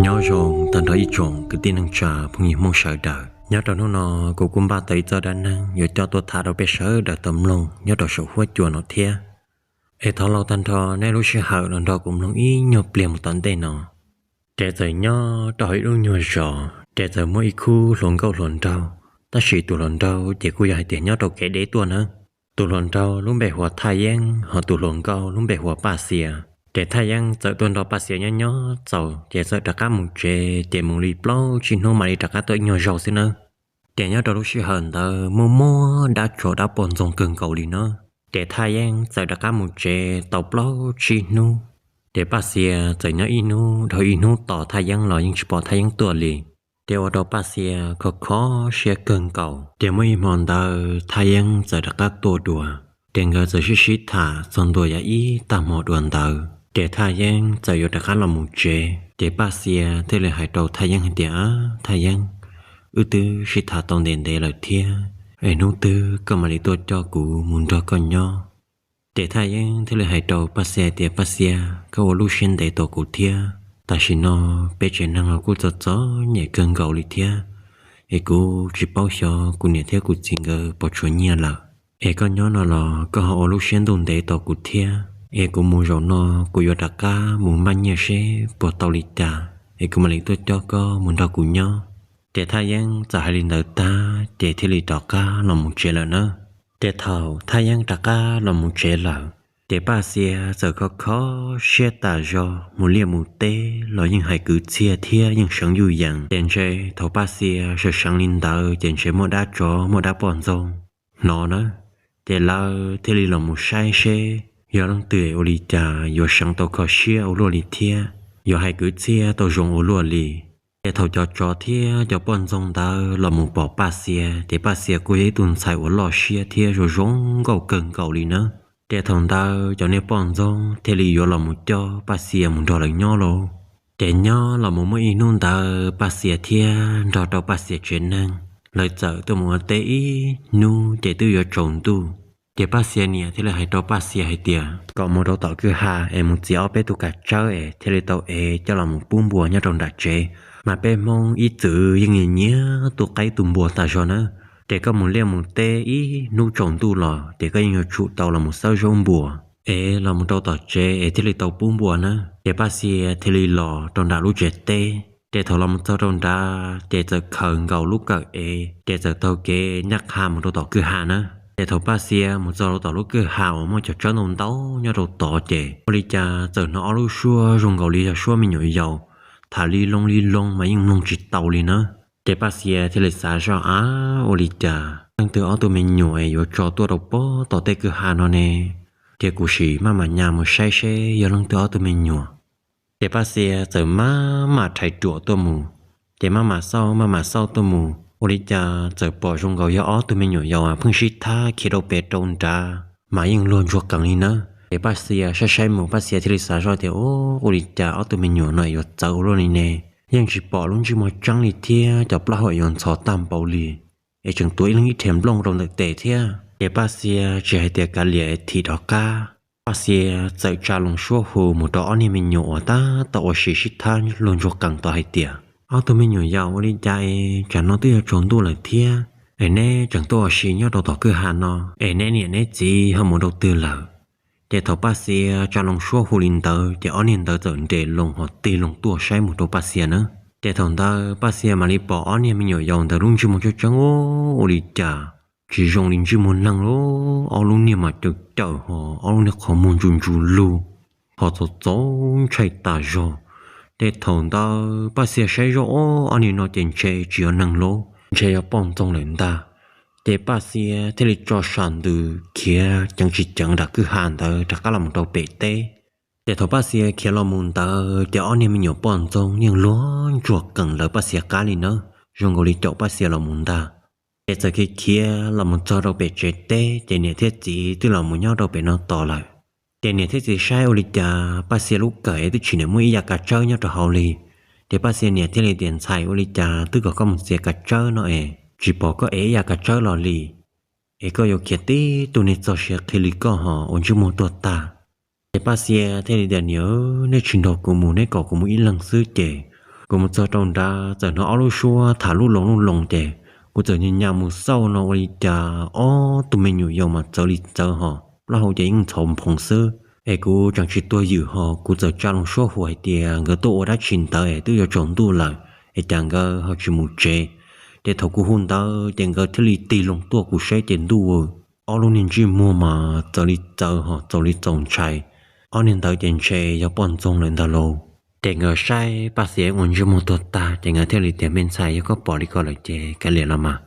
Nyob zoo tag nrho ib tsoom kwv tij neej tsa phooj ywg Hmoob sawv daws. Nyob rau hnub no, kuv kuj npaj tau ib txoj dab neeg yuav coj tuaj tham rau peb sawv daws tau mloog nyob rau saum huab cua no thiab. Es thov laus tag nrho nej lub sij hawm los nrog kuv mloog ib nyuag pliag mus tom ntej no. Ces txawm nyob rau hauv ib lub nyuag zos, ces txawm muaj ib khub hluas nkauj hluas nraug, tab sis tus hluas nraug ces kuj yog hais tias nyob rau kev deb tuaj nawb. Tus hluas nraug lub npe hu ua Thaj Yeeb, ho tus hluas nkauj lub npe hu ua Paj Xia. Ces Thaj Yeeb txawm tuaj nrog Paj Xia nyob nyob txaus, ces txawm rov qab mus tsev, ces mus li plaub tsib hnub mam li rov qab tuaj ib nyuag zaug xwb nawb. Ces nyob rau lub sij hawm ntawd muaj muaj dab tsov dab poj ntxoog kawg nkaus li no. Ces Thaj Yeeb txawm rov qab mus tsev tau plaub tsib hnub, ces Paj Xia txawm nyob ib hnub dhau ib hnub tos Thaj Yeeb los yeej tsis pom Thaj Yeeb tuaj li. Ces ua rau Paj Xia kho kho siab kawg nkaus. Ces muaj ib hmo ntawd Thaj Yeeb txawm rov qab tuaj dua, ces nkawd txawm sib sib tham txog ntua yav ib tag hmo dua ntawd, ces Thaj Yeeb txawm yuav rov qab los mus tsev. Ces Paj Xia thiaj li hais rau Thaj Yeeb hais tias, Thaj Yeeb, wb twb sib tham tau ntev ntev lawm thiab, es hnub twg koj mam li tuaj coj kuv mus nrog koj nyob? Ces Thaj Yeeb thiaj li hais rau Paj Xia tias, Paj Xia, koj ua lub siab ntev tos kuv thiab. Tam sim no peb tsev neeg los kuj txom txom nyem kawg nkaus li thiab, es kuv tsis paub xyov kuv niam thiab kuv txiv nkawd puas tshuav nyiaj lawm. Es koj nyob no los koj ho ua lub siab ntuj ntev tos kuv thiab, es kuv mus zaum no kuv yuav rov qab mus npaj nyiaj seb puas tau li cas, es kuv mam li tuaj coj koj mus nrog kuv nyob. Ces Thaj Yeeb txawm hais li ntawd tag ces thiaj li rov qab los mus tsev lawm na. Ces thaum Thaj Yeeb rov qab los mus tsev lawm, ces Paj Xia txawm kho kho siab tas zog, mus liaj mus teb los yeej hais kwv txhiaj thiab yeej seev yuj yees. Ces ntshe thaum Paj Xia sawv seev li ntawd ces ntshe muaj dab tsov muaj dab poj ntxoog hnov na. Ces lawv thiaj li los mus saib seb yog leej twg ua li cas yuav seev tau kho siab ua luaj li thiab yuav hais kwv txhiaj tau zoo ua luaj li. Ces thaum cov tsov thiab cov poj ntxoog ntawd los mus pom Paj Xia, ces Paj Xia kuj yog ib tug ntxhais uas loj siab thiab zoo zoo nkauj kawg nkaus li na. Ces thaum ntawd cov niag poj ntxoog thiaj li yuav los mus coj Paj Xia mus nrog lawv nyob lauj. Ces nyob los mus muaj ib hnub ntawd Paj Xia thiab nrog rau Paj Xia tsev neeg, lawv txawm tuaj mus ua teb ib hnub ces twb yuav tsaus ntuj. Ces Paj Xia niam thiaj li hais rau Paj Xia hais tias kom mus rau tom kwj ha es mus txiav ob peb tug kav tsawb es thiaj li tau ev coj los mus pub npua nyob rau nram tsev. Mas peb Hmoob ib txwm yeej nyiam nyiam tu qaib tu npua tas zog na. Ces koj mus liaj mus teb ib hnub tsaus ntuj los ces koj yeej yuav tsum tau los mus xawb zaub npua es los mus rau tom tsev es thiaj li tau pub npua na. Ces Paj Xia thiaj li los rau nram lub tsev teb. Ces thaum los mus txog rau nrad ces txawm khaws nkaus lub kawm ev, ces txawm taug kev ncaj qha mus rau tom kwj ha na. Ces thaum Paj Xia mus txog rau tom lub kwj ha uas muaj cov tsawb ntau ntau nyob rau tod ces ua li cas txawm hnov ob lub suab zoo nkaus li yog suab me nyuam yaus tham li loo li loo mas yeej mloog tsis tau li na. Ces Paj Xia thiaj li xav zoj, Ab, ua li cas leej twg ob tug me nyuam es yuav tso tuaj rau pob tom tej kwj ha no ne? Ces kuv sim maj mam nyas mus saib seb yog leej twg ob tug me nyuam. Ces Paj Xia txawm maj mam rhais ruam tuaj mus. Ces maj mam xauj maj mam xauj tuaj mus, ua li cas txawm pom zoo nkaus yog ob tug me nyuam yaus pheej sib thab khiav rau pem rau nrad mas yeej luag ntsuag qees li na. Ces Paj Xia saib saib mus Paj Xia thiaj li xav zoj tias, Ua li cas ob tug me nyuam no yuav txawv ua luaj li ne? Yeej tsis pom lub ntsej muag tseeb li thiab cov plaub hau yuav ntxhov tag npaum li, es tseem tuav ib leeg ib rhe nplooj rau ntawm tes thiab. Ces Paj Xia tsis hais tias kav liam thim rov qab, Paj Xia txawm tsa loo suab hu mus rau ob niag me nyuam uas tab tom ua si sib thab luag ntsuag qees tod hais tias, Ob tug me nyuam yaus, ua li cas es tsam no twb yuav tsaus ntuj lawm thiab es neb tseem tuaj ua si nyob rau tom kwj ha no, es neb niam neb txiv ho mus rau twg lawm? Ces thaum Paj Xia tsa loo suab hu li ntawd ces ob niag ntawd txawm nres loo ho tig loo tuaj saib mus rau Paj Xia na. Ces thaum ntawd Paj Xia mam li pom ob niag me nyuam yaus ntawd lub ntsej muag tseeb tseeb, ua li cas tsis zoo li ntsej muag neeg lauj, ob lub niag mas caws caws ho ob lub niag qhov muag ntsu ntsu lug ho txaus txaus ntshai tas zog. Ces thaum ntawd Paj Xia saib zoj, Ob niag no ces ntshe tsis yog neeg lauj, ntshe yog poj ntxoog lawm ntag. Ces Paj Xia thiaj li tso sam ntws khiav ceev tsis ceev nram kwj ha ntawd rov qab los mus rau pem teb. Ces thaum Paj Xia khiav los mus ntawd ces ob niag me nyuam poj ntxoog yeej luag ntsuag qees lawv Paj Xia qab li na, zoo nkaus li caum Paj Xia los mus ntag. Ces txawm khiav khiav los mus txog rau pem tsev teb ces niam thiab txiv twb los mus nyob rau pem no tos lawm. Ces niam thiab txiv saib ua li cas Paj Xia lub kawm es twb tsis niam muaj ib yav kav tsawb nyob rau hauv li. Ces Paj Xia niam thiaj li tias, Ntxhais, ua li cas twb kom koj mus txiav kav tsawb no es tsis pom koj ev ib yav kav tsawb los li? Es koj yuav khiav tib tug niag txog siav qhi li koj ho ua ntsej muag tuag tag. Ces Paj Xia thiaj li tias, Niam, nej tsis nrog kuv mus, neb kom kuv mus ib leeg xwb ces Kuv mus txog rau nrad txawm hnov ob lub suab tham lub loo lub loo ces kuv txawm nyas nyas mus xauj no ua li cas ob tug me nyuam yaus mas txawv li txawv hos plaub hau ces yeej ntxhov nphoov xwb. Es kuv tseem tsis tuag ywm hos kuv txawm tsa loo suab hu hais tias nkawd tuaj ua dab tsi ntawd es twb yuav tsaus ntuj lawm es cas nkawd ho tsis mus tsev. Ces thaum kuv hu ntawd ces nkawd thiaj li tig loo tuaj kuv saib ces ntuj, ob lub niag ntsej muag mas txawv li txawv hos txaus li txaus ntshai. Ob niag ntawd ces ntshe yog poj ntxoog lawm ntag lauj. Ces nkawd saib Paj Xiav ua ntsej muag tuag tag ces nkawd thiaj li tias, Me ntxhais, yog koj pom li ko lawm ces kav liam los mas,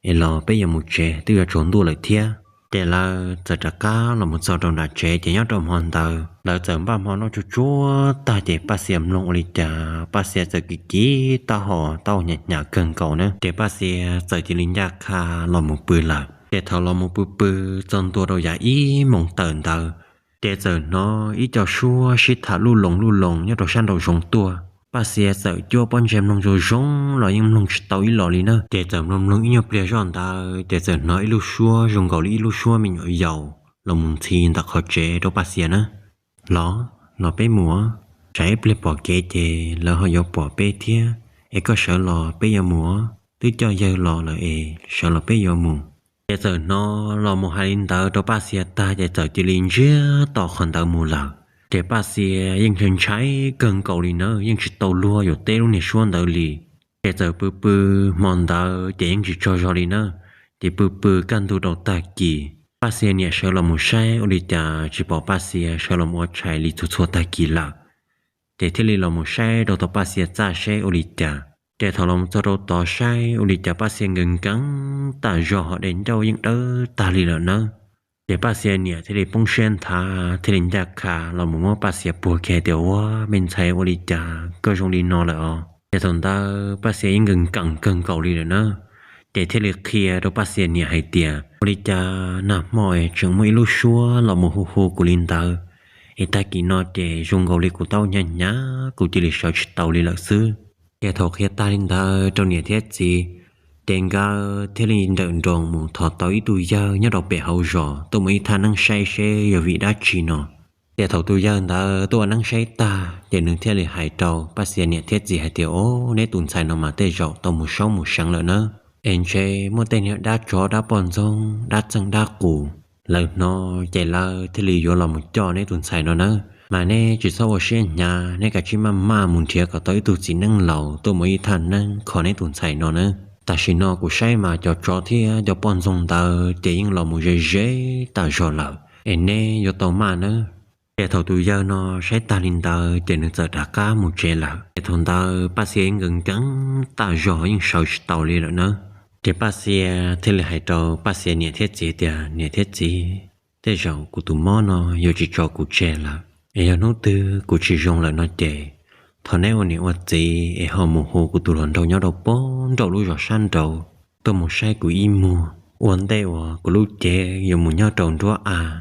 es los peb yuav mus tsev twb yuav tsaus ntuj lawm thiab. Ces lawv txawm rov qab los mus txog rau nram tsev ces nyob rau hmo ntawd lawv txawm npaj hmo noj tsuag tsuag tag ces Paj Xiav mloog ua li cas Paj Xiav txawm kiv kiv taub hau, taub hau hnyav hnyav kawg nkaus na. Ces Paj Xiav txawm cia li ncaj qha los mus pw lawm. Ces thaum los mus pw pw txog ntua rau yav ib moos tawm ntawd, ces txawm hnov ib co suab sib tham lub loo lub loo nyob rau sab nraum zoov tuaj. Paj Xiav txawm cuab pob ntseg mloog zoo zoo los yeej mloog tsis tau ib los li na. Ces txawm mloog mloog ib nyuag pliag zoj ntawd ces txawm hnov ib lub suab zoo nkaus li ib lub suab me nyuam yaus los mus ntxhi ntawm qhov tsev rau Paj Xiav na. Los, los peb mus, tsam ib pliag pom kev ces lawv ho yuav pom peb thiab. Es koj sawv los peb yuav mus, twb coj yawg los lawm es sawv los peb yuav mus. Ces txawm hnov los mus hais li ntawd rau Paj Xiav tag ces txawm cia li ntsiag to qhov ntawd mus lawm. Ces Paj Xiav yeej ntshai ntshai kawg nkaus li na, yeej tsis tau luag yuav teb lub niag suab ntawd li. Ces txawm pw pw hmo ntawd ces yeej tsis tsaug zog li na. Ces pw pw kaj ntug rau tag kis, Paj Xiav niam sawv los mus saib ua li cas tsis pom Paj Xiav sawv los mus ua tshais li txhua txhua tag kis lawm. Ces thiaj li los mus saib rau tom Paj Xiav txaj seb ua li cas. Ces thaum los mus txog rau tod saib ua li cas Paj Xiav nkees nkees tas zog hos dej ncauj yeej dawb tag li lawm nawb. Ces Paj Xiav niam thiaj li poob siab nthav thiaj li ncaj qha los mus muab Paj Xiav puag kiag tias, Ua me ntxhais, ua li cas koj zoo li no lawm os? Ces thaum ntawd Paj Xiav yeej nkees nkees kawg nkaus li lawm na. Ces thiaj li qhia rau Paj Xiav niam hais tias, Ua li cas nag hmo es tseem muaj ib lub suab los mus hu hu kuv li ntawd, es tag kis no ces zoo nkaus li kuv taub hnyav hnyav kuv cia li sawv tsis tau li lawm xwb. Ces thaum qhia tag li ntawd rau niam thiab txiv, ces nkawd thiaj li nrawm nroos mus thov tau ib tug yawg nyob rau pem hauv zos tuaj mus ib thaj neeb saib seb yog vim dab tsi no. Ces thaum tus yawg ntawd tuaj ua neeb saib tag ces nws thiaj li hais rau Paj Xiav niam thiab txiv hais tias, Os, neb tus ntxhais no mas tej zaum tau mus saub mus seev lawm nawb, es ntshe muaj tej niag dab tsov dab poj ntxoog dab txeej dab qus lawv hnov ces lawv thiaj li yuav los mus coj neb tus ntxhais no nawb. Mas neb tsis txhob ua siab hnyav, neb kav tsij maj maj mus nrhiav kom tau ib tug txiv neeb laus tuaj mus ib thaj neeb kho neb tus ntxhais no nawb. Tam sim no kuv saib mas cov tsov thiab cov poj ntxoog ntawd ces yeej los mus ze ze tas zog lawm, es neb yuav tau maj nawb. Ces thaum tus yawg no saib tag li ntawd ces nws txawm rov qab mus tsev lawm. Ces thaum ntawd Paj Xiav yeej nkees nkees tas zog yeej sawv tsis tau li lawm nawb. Ces Paj Xiav thiaj li hais rau Paj Xiav niam thiab txiv tias, Niam thiab txiv, tej zaum kuv tus mob no yuav tsis tso kuv tseg lawm, es yog hnub twg kuv tsis zoo lawm no ces thov neb ua niam ua txiv es ho mus hu kuv tus hluas nraug nyob rau pem nraum lub zos sab nraud tuaj mus saib kuv ib muag ua ntej uas kuv lub cev yuav mus nyob rau nruab av.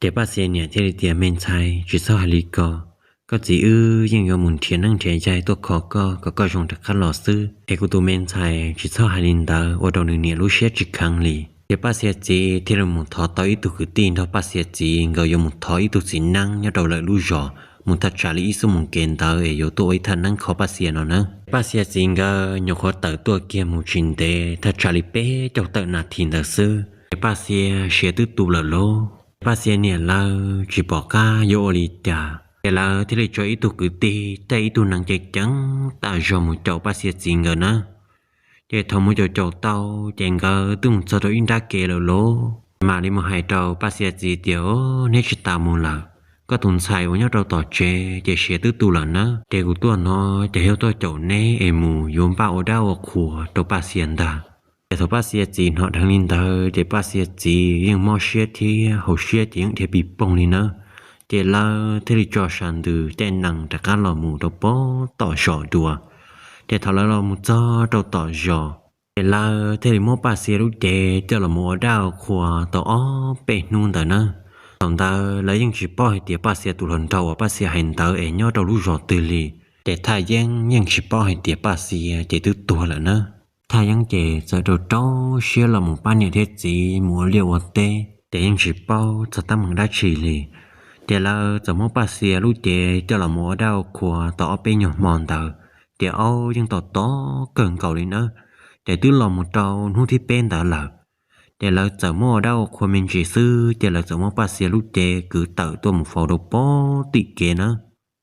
Ces Paj Xiav niam thiaj li tias, Me ntxhais, tsis txhob hais li ko. Koj txiv wb yeej yuav mus nrhiav neeb nrhiav yaig tuaj kho koj kom koj zoo rov qab los xwb. Es kuv tus me ntxhais tsis txhob hais li ntawd ua rau nws niam lub siab tsis kheev li. Ces Paj Xiav txiv thiaj li mus thov tau ib tug kwv tij nrog Paj Xiav txiv nkawd yuav mus thov ib tug txiv neeb nyob rau lawv lub zos mus thaj tsam li ib xuab moos kev ntawd es yuav tuaj ua ib thaj neeb kho Paj Xiav no nawb. Paj Xiav txiv nkawd nyuam qhuav tawm tuaj kiag mus tsis ntev, thaj tsam li peb caug tawm nas this ntawd xwb ces Paj Xiav siav twb tu lawm lauj. Paj Xiav niam lawv tsis pom qab yuav ua li cas ces lawv thiaj li tso ib tug kwv tij caij ib tug nees ceev ceev tas zog mus caum Paj Xiav txiv nkawd na. Ces thaum mus caum caum tau ces nkawd twb mus txog rau ib nrab kev lawm lauj. Mam li mus hais rau Paj Xiav txiv tias, Os, neb tsis tas mus lawm. Koj tus ntxhais uas nyob rau tom tsev ces siav twb tu lawm nawb. Ces kuv tuaj no ces yog tuaj caum neb es mus yuav npaj ua dab ua qhua rau Paj Xiav ntag. Ces thaum Paj Xiav txiv hnov dheev li ntawd ces Paj Xiav txiv yeej mob siab thiab hauv siab ces yeej dhia pis poog li nawb. Ces lawv thiaj li tso sas ntws caij nees rov qab los mus rau pem tom zos dua. Ces thaum lawv los mus txog rau tom zos ces lawv thiaj li muab Paj Xiav lub cev coj los mus ua dab ua qhua tau ob peb hnub ntawd na. Thaum ntawd lawv yeej tsis paub hais tias Paj Xiav tus hluas nraug uas Paj Xiav hais ntawd es nyob rau lub zos twg li. Ces Thaj Yeeb yeej tsis paub hais tias Paj Xiav ces twb tuag lawm na. Thaj Yeeb ces txawm rau rau siab los mus pab niam thiab txiv mus ua liaj ua teb ces yeej tsis paub txog teeb meem dab tsi li. Ces lawv txawm muab Paj Xiav lub cev coj los mus ua dab ua qhua tau ob peb nyuag hmo ntawd ces aub yeej tom tom kawg nkaus li nawb. Ces twb los mus rau hnub thib peb ntawd lawm, ces lawv txawm muab ua dab ua qhua me ntsis xwb ces lawv txawm muab Paj Xias lub cev kwv tawm tuaj mus faus rau pem tim kev na.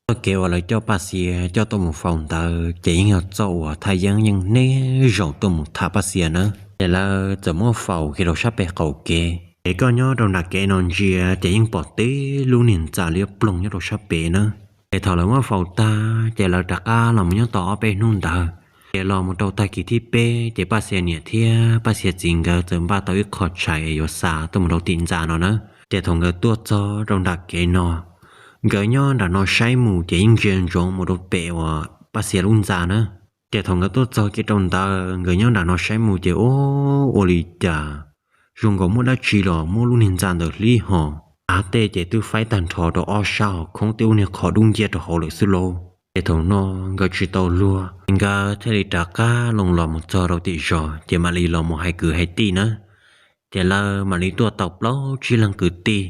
Txoj kev uas lawv coj Paj Xias coj tuaj mus faus ntawd ces yeej yog txoj uas Thaj Yeeb yeej niaj zaus tuaj mus tham Paj Xias na. Ces lawv txawm muab faus kiag rau sab pem qaum kev, ces koj nyob rau nram kev no ntsia ces yeej pom tib lub niag ntxa liab ploog nyob rau sab pem na. Ces thaum lawv muab faus tag ces lawv rov qab los mus nyob tau ob peb hnub ntawd, ces los mus rau tag kis thib peb ces Paj Xias niam thiab Paj Xias txiv nkawd txawm npaj tau ib qho tshais es yuav xa tuaj mus rau tim ntxa no na. Ces thaum nkawd tuaj txog rau nram kev no, nkawd nyob nram no saib mus ces yeej ntsia ntsoov mus rau pem uas Paj Xias lub ntxa na. Ces thaum nkawd tuaj txog kiag rau ntawd nkawd nyob nram no saib mus ces ua, ua li cas zoo nkaus muaj dab tsi los muab lub niag ntxa ntawd hlib ho, av tej ces twb faib tag nrho rau ob sab ho khoob tib lub niag qhov dub nciab rau hauv lawm xwb lauj. Ces thaum no nkawd tsis tau luag, nkawd thiaj li rov qab loo los mus txog rau tim zos ces mam li los mus hais kwv hais tij na. Ces lawv mam li tuaj tau plaub tsib leeg kwv tij.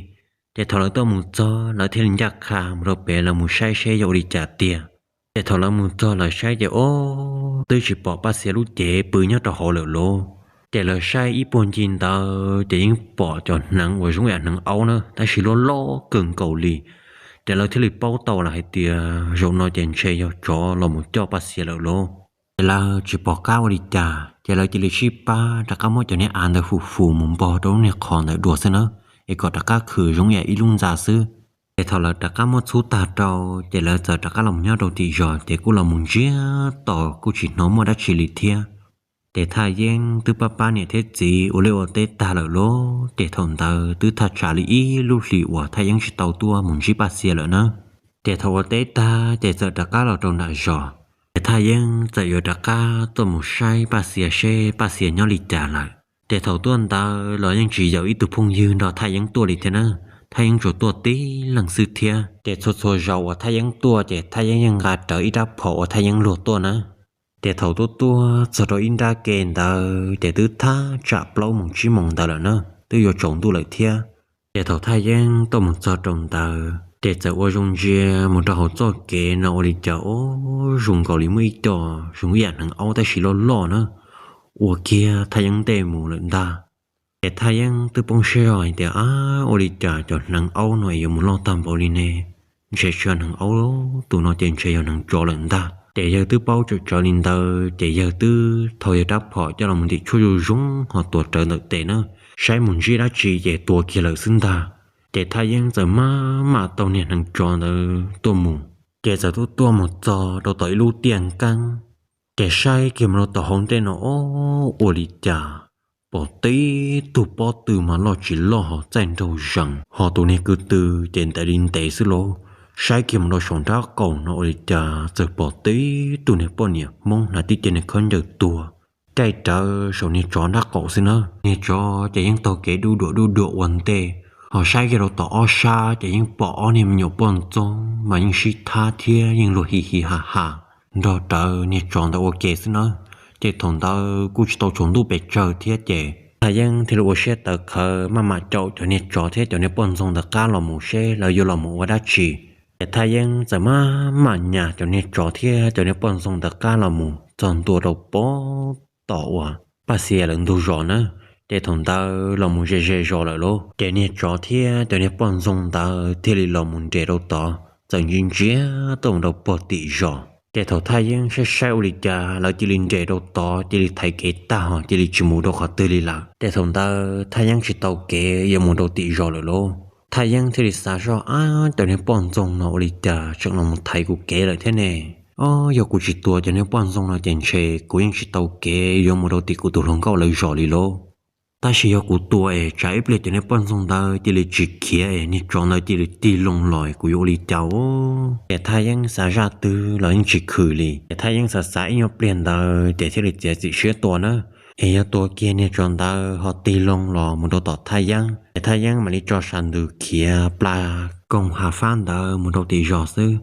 Ces thaum lawv tuaj mus txog lawv thiaj li ncaj qha mus rau pem lawv mus saib seb yog ua li cas tiag. Ces thaum lawv mus txog lawv saib ces ob, twb tsis pom Paj Xias lub cev pw nyob rau hauv lawm lauj. Ces lawv saib ib puag ncig ntawd ces yeej pom cov hneev uas zoo yam hneev aub na tab sis loj loj kawg nkaus li. Ces lawv thiaj li paub tau lawm hais tias zaum no ces ntshe yog tsov los mus coj Paj Xias lawm lauj. Ces lawv tsis pom qab ua li cas ces lawv cia li sib pab rov qab muab cov niag av ntawd fum fum mus npog rau lub niag qhov ntawd dua xwb na, es kom rov qab khwm zoo yam ib lub ntxa xwb. Ces thaum lawv rov qab muab txhub tag rau, ces lawv txawm rov qab los nyob rau tim zos ces kuj los mus ntsiag to kuj tsis hnov muaj dab tsi li thiab. Ces Thaj Yeeb twb pab pab niam thiab txiv ua liaj ua teb tag lawm lauj. Ces thaum ntawd twb thaj tsam li ib lub hlis uas Thaj Yeeb tsis tau tuaj mus ntsib Paj Xias lawm na. Ces thaum ua teb tag ces txawm rov qab los rau nram zos. Ces Thaj Yeeb txawm yuav rov qab tuaj mus saib Paj Xias seb Paj Xias nyob li cas lawm. Ces thaum tuaj ntawd los yeej tsis yaum ib tug phooj ywg nrog Thaj Yeeb tuaj li thiab na. Thaj Yeeb tsuas tuaj tib leeg xwb thiab. Ces txhua txhua zaus uas Thaj Yeeb tuaj ces Thaj Yeeb yeej nqa rawv ib rab phom uas Thaj Yeeb luag tuaj na. Ces thaum tuaj tuaj txog rau ib nrab ke ntawd ces twb thaj tsam plaub moos tsib moos ntawd lawm na, twb yuav tsaus ntuj lawm thiab. Ces thaum Thaj Yeeb tuaj mus txog rau ntawd ces txawm ua zoo ntsia mus rau hauv txoj kev no ua li cas ob, zoo nkaus li muaj ib co zoo ib yam hneev aub tab sis loj loj na, ua kiag Thaj Yeeb ntej mus lawm ntag. Ces Thaj Yeeb twb poob siab zog hais tias, ab, ua li cas cov hneev aub no es yuav mus loj tag npaum li ne? Ntshe tsis yog hneev aub, tus no ces ntshe yog hneev tsov lawm ntag. Ces yawg twb paub tsawm tsawv li ntawd ces yawg twb thau yawg rab phom coj los ntim tshuaj zuj zoo ho tuav rawv ntawm tes na, saib mus ntsib dab tsi ces tua kiag lawm xwb ntag. Ces Thaj Yeeb txawm maj mam taug niag hneev tsov ntawd tuaj mus, ces txawm tuaj tuaj mus txog rau tom ib lub tiaj nkeeb. Ces saib kiag mus rau tom hauv ntej no ob, ua li cas pom tib tug pob tw mas loj tsis loj ho txaij nraug zees, ho tus niag kwv tw ces ntev li ntev xwb lauj. Saib kiag mus rau saum nrab qaum no ua li cas txawm pom tib tug niag poj niam Hmoob hnav tib ce niag khaub ncaws tuag caij rawv saum niag tsov nrab qaum xwb na. Niag tsov ces yeej taug kev dub duam dub duam ua ntej, ho saib kiag rau tom ob sab ces yeej pom ob niag me nyuam poj ntxoog mas yeej sib thab thiab yeej luag hi hi ha ha nrog rawv niag tsov ntawd ua ke xwb na. Ces thaum ntawd kuj tsis tau tsaus ntuj pes tsawg thiab ces Thaj Yeeb thiaj li ua siab tawv qhawv maj mam caum cov niag tsov thiab cov niag poj ntxoog ntawd qab los mus seb lawv yuav los mus ua dab tsi. Ces Thaj Yeeb txawm maj mam nyas cov niag tsov thiab cov niag poj ntxoog ntawd qab los mus txog ntua rau pem tom uas Paj Xias lawv ntug zos na. Ces thaum ntawd los mus ze ze zos lawm lauj, ces niag tsov thiab cov niag poj ntxoog ntawd thiaj li los mus nres rau tod, txawm ntsia ntsia tuaj mus rau pem tim zos. Ces thaum Thaj Yeeb saib saib ua li cas lawv cia li nres rau tod, cia li thaiv kev tag ho cia li tsis mus rau qhov twg li lawm. Ces thaum ntawd Thaj Yeeb tsis tau kev yuav mus rau tim zos lawm lauj. Thaj Yeeb thiaj li xav zoj, ab, cov niag poj ntxoog no ua li cas tseem los mus thaiv kuv kev lawm thiab ne? Ob, yog kuv tsis tua cov niag poj ntxoog no ces ntshe kuv yeej tsis tau kev yuav mus rau tim kuv tus hluas nkauj lawv zos li lauj. Tab sis yog kuv tua es tsam ib pliag cov niag poj ntxoog ntawd cia li tsis khiav es niag tsov ntawd cia li tig loo los kuv yuav ua li cas? Ces Thaj Yeeb xav zaj twg los yeej tsis khwm li. Ces Thaj Yeeb xav xav ib nyuag pliag ntawd ces thiaj li txiav txim siab tua na. Es yog tua kiag niag tsov ntawd ho tig loo los mus rau tom Thaj Yeeb, ces Thaj Yeeb mam li tso sas ntws khiav pla koog hav fab ntawd mus rau tim zos xwb.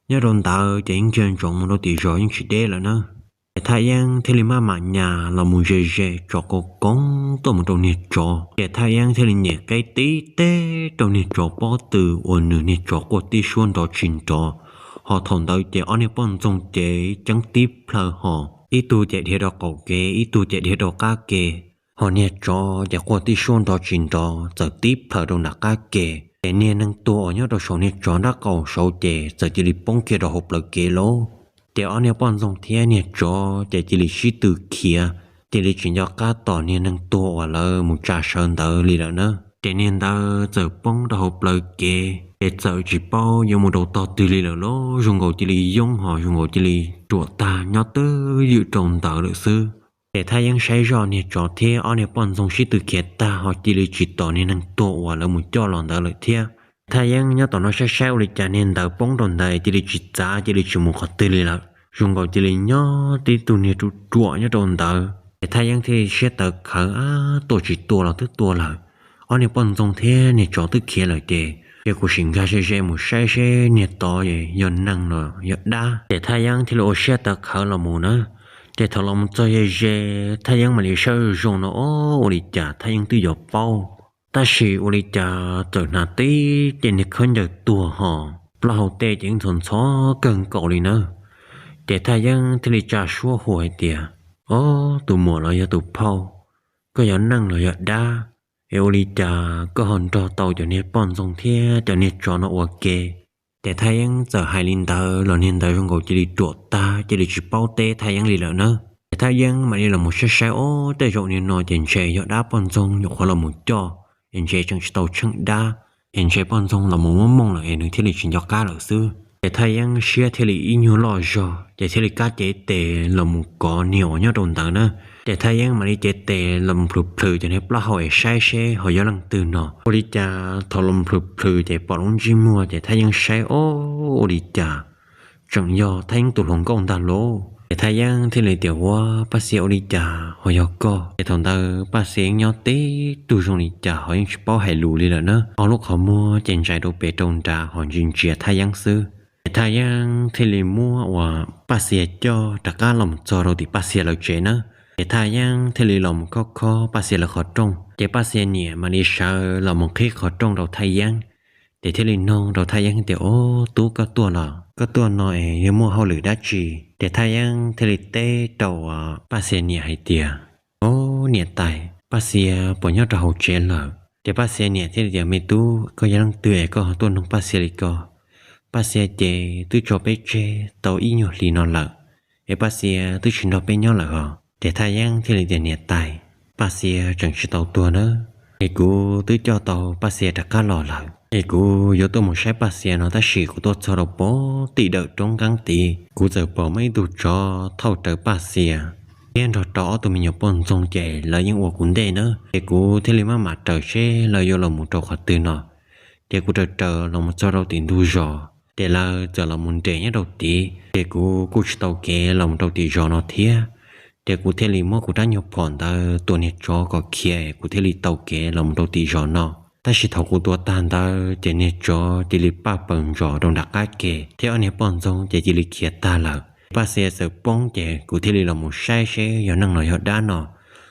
Nyob rau ntawd ces yeej ntsia ntsoov mus rau tim zos yeej tsis deb lawm na. Ces Thaj Yeeb thiaj li maj mam nyas los mus ze ze tsov qoo qoob tuaj mus rau niag tsov. Ces Thaj Yeeb thiaj li nyem qeb tib teg rau niag tsov pob tw uas nws niag tsov quaj tib suab nrov tsis nrov, Ho thaum ntawd ces ob niag poj ntxoog ces ceeb tib plhaw ho, ib tug ces dhia rau qaum kev, ib tug ces dhia rau qab kev. Ho niag tsov ces quaj tib suab nrov tsis nrov txawm tib plhaw rau nram qab kev. Ces niag neeg tuag uas nyob rau saum niag tsov nrab qaum saud ces txawm cia li poob kiag rau hauv plawv kev lauj. Ces ob niag poj ntxoog thiab niag tsov ces cia li sib tw khiav, cia li tsis nco qab tos niag neeg tuag uas lawv mus tsa sawv ntawd li lawm na. Ces niag ntawd txawm poob rau hauv plawv kev, ces txawm tsis paub yuav mus rau tog twg li lawm lauj. Zoo nkaus cia li yoob ho zoo nkaus cia li ruam tag nyob twj ywm rau ntawd lawm xwb. Ces Thaj Yeeb saib zoj niag tsov thiab ob niag poj ntxoog sib tw khiav tag ho cia li tsis tos niag neeg tuag uas lawv mus coj los ntawd lawm thiab. Thaj Yeeb nyob tom no saib saib ua li cas niag ntawd poob rau ntawd cia li tsis txav cia li tsis mus qhov twg li lawm. Zoo nkaus cia li nyob tib tug niag ruam ruam nyob rau ntawd. Ces Thaj Yeeb thiaj siab tawv khawv, ab, tua tsis tua los twb tua lawm. Ob niag poj ntxoog thiab niag tsov twb khiav lawm ces, ces kuv sim nkag ze ze mus saib seb niag tod yog neeg los yog dab. Ces Thaj Yeeb thiaj li ua siab tawv khawv los mus na. Ces thaum los mus txog ze ze, Thaj Yeeb mam li saib zoo no, ob, ua li cas Thaj Yeeb twb yuav paub. Tab sis ua li cas txawm hnav tib ce niag khaub ncaws tuag ho, plaub hau tej ces yeej ntxhov ntxhov kawg nkaus li na. Ces Thaj Yeeb thiaj li tsa suab hu hais tias, ob, tus muam los yog tus phauj, koj yog neeg los yog dab, es ua li cas koj ho nrog tau cov niag poj ntxoog thiab cov niag tsov no ua ke? Ces Thaj Yeeb txawm hais li ntawd los niag ntawd zoo nkaus cia li ruam tag cia li tsis paub teb Thaj Yeeb li lawm na. Ces Thaj Yeeb mam li los mus saib saib, ob, tej zaum niag no ces ntshe yog dab poj ntxoog nyuam qhuav los mus coj, es ntshe tseem tsis tau tsheej dab, es ntshe poj ntxoog los mus muab mooj lawm es nws thiaj li tsis nco qab lawm xwb. Ces Thaj Yeeb siab thiaj li ib nyuag loj zog ces thiaj li kab cev tes los mus kov niag uas nyob rau ntawd na. Ces Thaj Yeeb mam li cev tes los mus plhws plhws cov niag plaub hau es saib seb ho yog leej twg no. Ua li cas thaum los plhws plhws ces pom lub ntsej muag ces Thaj Yeeb saib, ob, ua li cas tseem yog Thaj Yeeb tus hluas nkauj ntag lauj. Ces Thaj Yeeb thiaj li tias, ua, Paj Xia, ua li cas ho yog koj? Ces thaum ntawd Paj Xia yeej nyob tib tug zoo li cas ho yeej tsis paub hais lus li lawm na. Ob lub qhov muag ces ntsais rau pem rau nrad ho ntsia ntsia Thaj Yeeb xwb. Ces Thaj Yeeb thiaj li muab uas Paj Xia coj rov qab los mus txog rau tim Paj Xia lawv tsev na. Ces Thaj Yeeb thiaj li los mus khob khob Paj Xia lawv qhov rooj. Ces Paj Xia niam mam li sawv los mus qhib qhov rooj rau Thaj Yeeb. Ces thiaj li nug rau Thaj Yeeb tias, ob, tub, koj tuaj los, koj tuaj no es yog muaj hauj lwm dab tsi? Ces Thaj Yeeb thiaj li teb rau Paj Xia niam hais tias, ob, niam tais, Paj Xia puas nyob rau hauv tsev lawm? Ces Paj Xia niam thiaj li tias, me tub, koj yog leej twg es koj ho tuaj nug Paj Xia li ko? Paj Xia ces twb tso peb tseg tau ib nyuag hlis no lawm, es Paj Xia twb tsis nrog peb nyob lawm os. Ces Thaj Yeeb thiaj li tias, niam tais, Paj Xia tseem tsis tau tuag nawb, es kuv twb coj tau Paj Xia rov qab los lawm, es kuv yuav tuaj mus saib Paj Xia no tab sis kuv tuaj txog rau pem tim dawm roob nqeeb tid, kuv txawm pom muaj ib tug tsov thauj rawv Paj Xia thiab nrog rau ob tug me nyuam poj ntxoog ces lawv yeej ua kuv ntej na, ces kuv thiaj li maj mam raws seb lawv yuav los mus rau qhov twg no. Ces kuv raws raws los mus txog rau tim ntug zos, ces lawv txawm los mus nres nyob rau tid, ces kuv kuj tsis tau kev los mus rau tim zos no thiab. Ces kuv thiaj li muab kuv rab nyuag phom ntawd tua niag tsov kom khiav, kuv thiaj li tau kev los mus rau tim zos no. Tab sis thaum kuv tua tag ntawd ces niag tsov cia li paj paws ntsos rau nram qab ke thiab ob niag poj ntxoog ces cia li khiav tag lawm. Paj Xia txawm poob ces kuv thiaj li los mus saib seb yog neeg los yog dab no.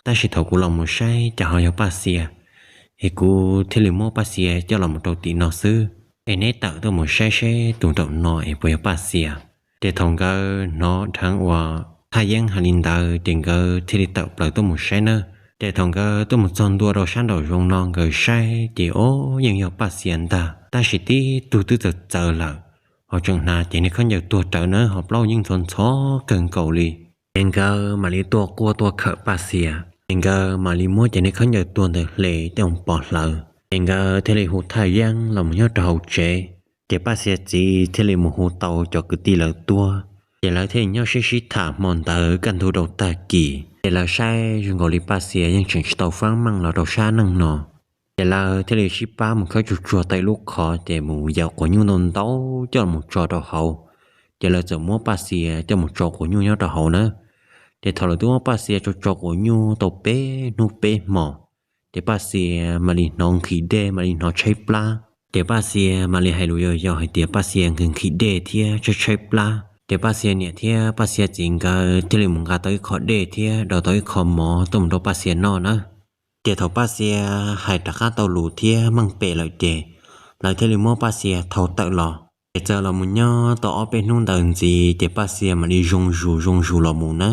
Tab sis thaum kuv los mus saib cas ho yog Paj Xia, es kuv thiaj li muab Paj Xia coj los mus rau tim no xwb. Es neb tawm tuaj mus saib seb tus nraum no es puas yog Paj Xia. Ces thaum nkawd hnov dheev uas Thaj Yeeb hais li ntawd ces nkawd thiaj li tawm plaws tuaj mus saib na. Ces thaum nkawd tuaj mus txog ntua rau sab nraum zoov no nkawd saib ces ob, yeej yog Paj Xia ntag, tab sis tib tug twb txawm txawv lawm, ho tseem hnav ces niag khaub ncaws tuag rawv na ho plaub yeej ntxhov ntxhov kawg nkaus li. Ces nkawd mam li tuaj quaj tuaj khawm Paj Xia, ces nkawd mam li muab ces niag khaub ncaws tuag ntawd hle tej mus pov hlawv. Ces nkawd thiaj li hu Thaj Yeeb los mus nyob rau hauv tsev. Ces Paj Xia txiv thiaj li mus hu tau cov kwv tij lawv tuaj, ces lawv thiaj li nyob sib sib tham hmo ntawd kaj ntug rau tag kis. Ces lawv saib zoo nkaus li Paj Xia yeej tseem tsis tau faab meej los rau sab neej no. Ces lawv thiaj li sib pab mus khawb tsuag tsuag tau ib lub qhov ces mus yaws quav nyuj ntau ntau coj los tso rau hauv. Ces lawv txawm muab Paj Xia coj mus tso quav nyuj nyob rau hauv na. Ces thaum lawv twb muab Paj Xia tso tso quav nyuj tau peb hnub peb hmo, ces Paj Xia mam li hnov nqhis dej mam li hnov tshaib plab. Ces Paj Xia mam li hais lus yos yos hais tias Paj Xia nqhis nqhis dej thiab tshaib tshaib plab. Ces Paj Xia niam thiab Paj Xia txiv nkawd thiaj li mus nqa tau ib qho dej thiab daus tau ib qho mov tuaj mus rau Paj Xia noj na. Ces thaum Paj Xia hais rov qab tau lus thiab meej pem lawm ces lawv thiaj li muab Paj Xia thau tawm los. Ces txawm los mus nyob tau ob peb hnub ntawd ntxiv ces Paj Xia mam li zoo zus zoo zus los mus na,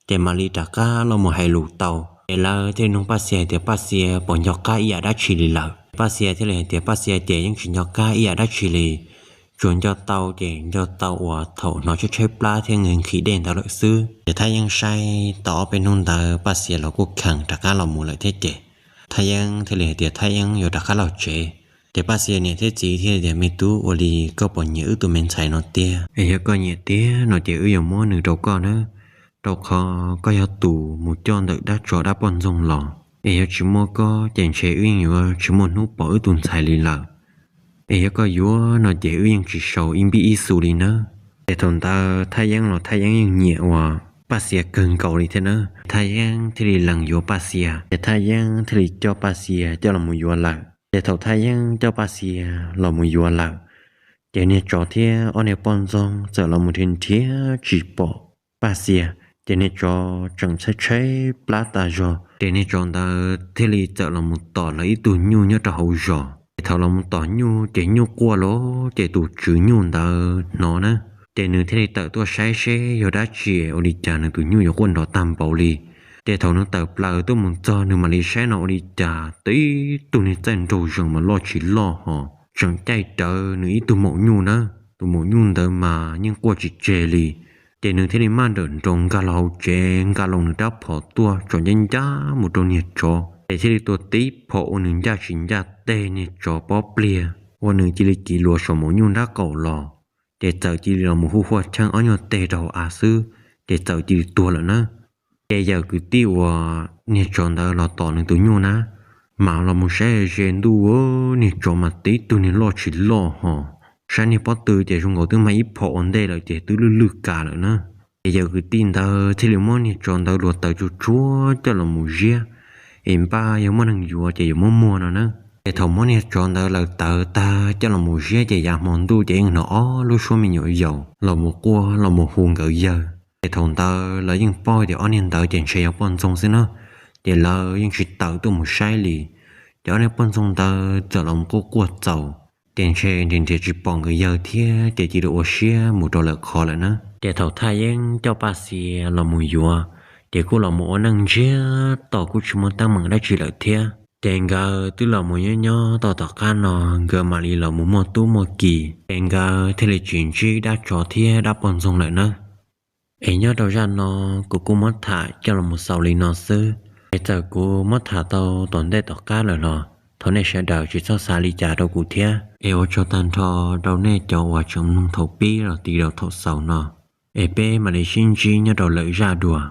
ces mam li rov qab los mus hais lus tau. Ces lawv thiaj li nug Paj Xia hais tias, Paj Xia, puas nco qab ib yam dab tsi li lawm? Paj Xia thiaj li hais tias, Paj Xia ces yeej tsis nco qab ib yam dab tsi li, tsuas nco tau ces nco tau uas thaum hnov tshaib tshaib plab thiab nqhis nqhis dej ntawd lawm xwb. Ces Thaj Yeeb saib tau ob peb hnub ntawd Paj Xia los kuj kheev rov qab los mus lawm thiab ces Thaj Yeeb thiaj li hais tias Thaj Yeeb yuav rov qab los tsev. Ces Paj Xia niam thiab txiv thiaj tias, Me tub, ua li koj puas nyiam wb tus me ntxhais no tiag? Es yog koj nyiam tiag no ces wb yuav muab nws rau koj nawb, rau qhov koj yog tus mus coj ntawm dab tsov dab poj ntxoog los. Es yog tsis muaj koj ces ntshe wb yeej yuav tsis muaj hnub pom wb tus ntxhais li lawm. Es yog koj yuav no ces wb yeej tsis sau ib npib ib xu li nawb. Ces thaum ntawd Thaj Yeeb los Thaj Yeeb yeej nyiam uas Paj Xia kawg nkaus li thiab nawb. Thaj Yeeb thiaj li lees yuav Paj Xia, ces Thaj Yeeb thiaj li coj Paj Xia coj los mus yuav lawm. Ces thaum Thaj Yeeb coj Paj Xia los mus yuav lawm, ces niag tsov thiab ob niag poj ntxoog txawm los mus nrhiav nrhiav tsis pom Paj Xia. Ces niag tsov tseem tshaib tshaib plab tas zog, ces niag tsov ntawd thiaj li txawm los mus tom lawv ib tug nyuj nyob rau hauv zos. Ces thaum los mus tom nyuj ces nyuj quaj los ces tus tswv nyuj ntawd hnov na, ces nws thiaj li tawm tuaj saib seb yog dab tsi ua li cas nws tus nyuj yuav quaj nrov tag npaum li. Ces thaum nws tawm plaws tuaj mus txog nws mam li saib no ua li cas tib tug niag txaij nraug zees mas loj tsis loj hos tseem caij rawv nws ib tug maum nyuj na. Tus maum nyuj ntawd mas yeej quaj tsis tseg li. Ces nws thiaj li maj nrawm nroos nkag los hauv tsev, nqa los nws rab phom tuaj tsom ncaj ncaj mus rau niag tsov, ces thiaj li tua tib phom ua nws ncaj tsis ncaj teg niag tsov pob pliag, ua nws cia li kiv luas saum maum nyuj nrab qaum los. Ces txawm cia li los mus hu huaj cheej ob nyuag teg rau hauv av xwb, ces txawm cia li tuag lawm na. Ces yawm kwv tij uas niag tsov ntawd los tom nws tus nyuj na, mam los mus saib ze ntuj, niag tsov mas tib tug niag loj tsis loj hos, saib niag pob tw ces zoo nkaus twb mag ib phom ua ntej lawm ces twb lwj lwj kas lawm na. Ces yawm kwv tij ntawd thiaj li muab niag tsov ntawd luag taws tsuag tsuag coj los mus ziab, es npaj yog muaj neeg yuav ces yuav muab muag no na. Ces thaum muab niag tsov ntawd laws tawv tag coj los mus ziab ces yav hmo ntuj ces yeej hnov ob lub suab me nyuam yaus los mus quaj los mus hu nkawd yawg. Ces thaum ntawd lawv yeej paub tias ob niag ntawd ces ntshe yog poj ntxoog xwb na, ces lawv yeej tsis tawm tuaj mus saib li. Ces ob niag poj ntxoog ntawd txawm los quaj quaj txaus, ces ntshe nrhiav nrhiav tsis pom nkawd yawg thiab ces cia li ua siab mus rau lawm qhov lawm na. Ces thaum Thaj Yeeb coj Paj Xia los mus yuav, ces kuj los mus ua neej ntsiag to kuj tsis muaj teeb meem dab tsi lawm thiab. Ces nkawd twb los mus nyob nyob tau tom qab no nkawd mam li los mus muaj tub muaj ki, ces nkawd thiaj li tsis ntsib dab tsov thiab dab poj ntxoog lawm na. Es nyob rau zaj no kuv kuj muab tham coj los mus xaus li no xwb. Es txawm kuv muab tham tau tom ntej tom qab lawm los thov nej sawv daws tsis txhob xav li cas rau kuv thiab. Es ua tsaug tag nrho rau nej cov uas tseem mloog thaum pib los ti rau thaum xaus no. Es peb mam li sib ntsib nyob rau lwm zaj dua.